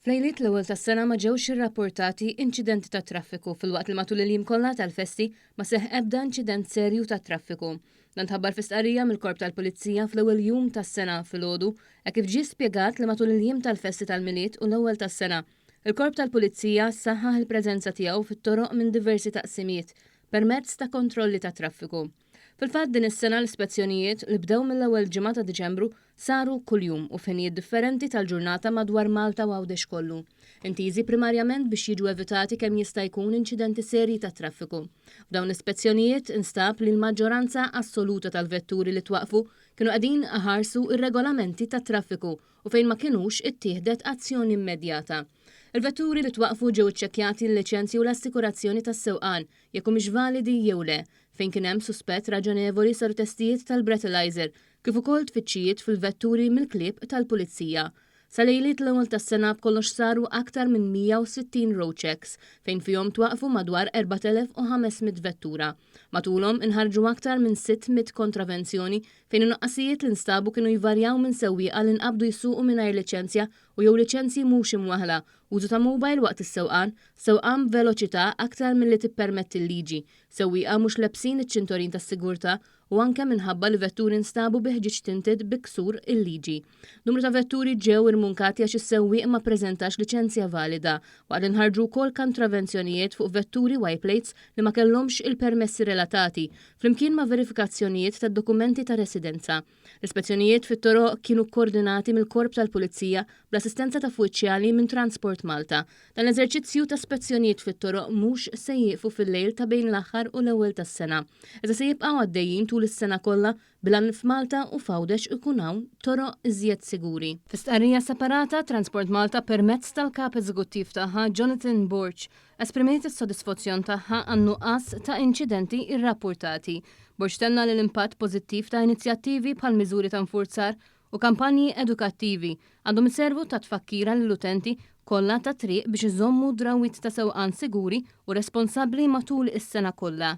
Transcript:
F'lejliet l-ewwel tas-sena ma ġewx irrappurtati inċidenti tat-traffiku filwaqt li matul il-jiem kollha tal-festi ma seħħ ebda inċident serju tat-traffiku. Dan tħabbar fi stqarrija mill-Korp tal-Pulizija fl-ewwel jum tas-sena filgħodu hekk kif ġie spjegat li matul il-jiem tal-festi tal-Milied u l-ewwel tas-sena, il-Korp tal-Pulizija saħħaħ il-preżenza tiegħu fit-toroq minn diversi taqsimiet permezz ta' kontrolli tat-traffiku. Fil-fatt din is-sena l-ispezzjonijiet, li bdew mill-ewwel ġimgħa ta' Diċembru, saru kuljum u f'ħinijiet differenti tal-ġurnata madwar Malta u Għawdex kollu, intiżi primarjament biex jiġu evitati kemm jista' jkun inċidenti serji tat-traffiku. F'dawn l-ispezzjonijiet instab li l-maġġoranza assoluta tal-vetturi li twaqqfu kienu qegħdin iħarsu r-regolamenti tat-traffiku u fejn ma kinux ittieħdet azzjoni immedjata. Il-vetturi li twaqqfu ġew iċċekkjati l-liċenzji u l-assikurazzjoni tas-sewqan jekk humiex validi jew le. Fejn kien hemm suspett raġonevoli saru testijiet tal-breathalyzer kif ukoll tfittxijiet fil-vetturi mill-klieb tal-pulizija. Sa lejliet l-ewwel tas-sena b'kollox saru aktar minn 160 road checks fejn fihom twaqqfu madwar 4,500 vettura. Matulhom inħarġu aktar minn 600 kontravenzjoni fejn in-nuqqasijiet li nstabu kienu jvarjaw minn sewwieqa li nqabdu jsuqu mingħajr liċenzja u jew liċenzji mhux imwaħħla, użu ta' mobile waqt is-sewqan, sewqan b'veloċità aktar milli tippermetti l-liġi, Sewwieqa mhux lebsin iċ-ċintorin tas-sigurtà u anke minħabba li vetturi nstabu bi ħġieġ tinted bi ksur il-liġi. Numru ta' vetturi ġew irmunkati għax is-sewwieq ma ppreżentax liċenzja valida, waqt li nħarġu wkoll kantravenzjonijiet fuq vetturi Y-plates li ma kellhomx il-permessi relatati, flimkien ma' verifikazzjonijiet tad-dokumenti ta' residenza. L-ispezzjonijiet fit-toroq kienu kkordinati mill-Korp tal-Pulizija bl-assistenza ta' uffiċjali minn Transport Malta. Dan l-eżerċizzju ta' spezzjonijiet fit-toroq mhux se jieqfu fil-lejl ta' bejn l-aħħar u l-ewwel tas-sena, iżda se jibqgħu għaddejjin tul is-sena kollha bil-għan li f'Malta u f'Għawdex ikun hawn toroq iżjed siguri. Fi stqarrija separata, Transport Malta permezz tal-Kap Eżekuttiv tagħha Jonathan Borg esprimiet is-sodisfazzjon tagħha għan-nuqqas ta' inċidenti rrappurtati. Borg tenna li l-impatt pożittiv ta' inizjattivi bħal miżuri ta' infurzar u kampanji edukattivi għandhom iservu ta' tfakkira lill-utenti kollha tat-triq biex iżommu drawwiet ta' sewqan siguri u responsabbli matul is-sena kollha.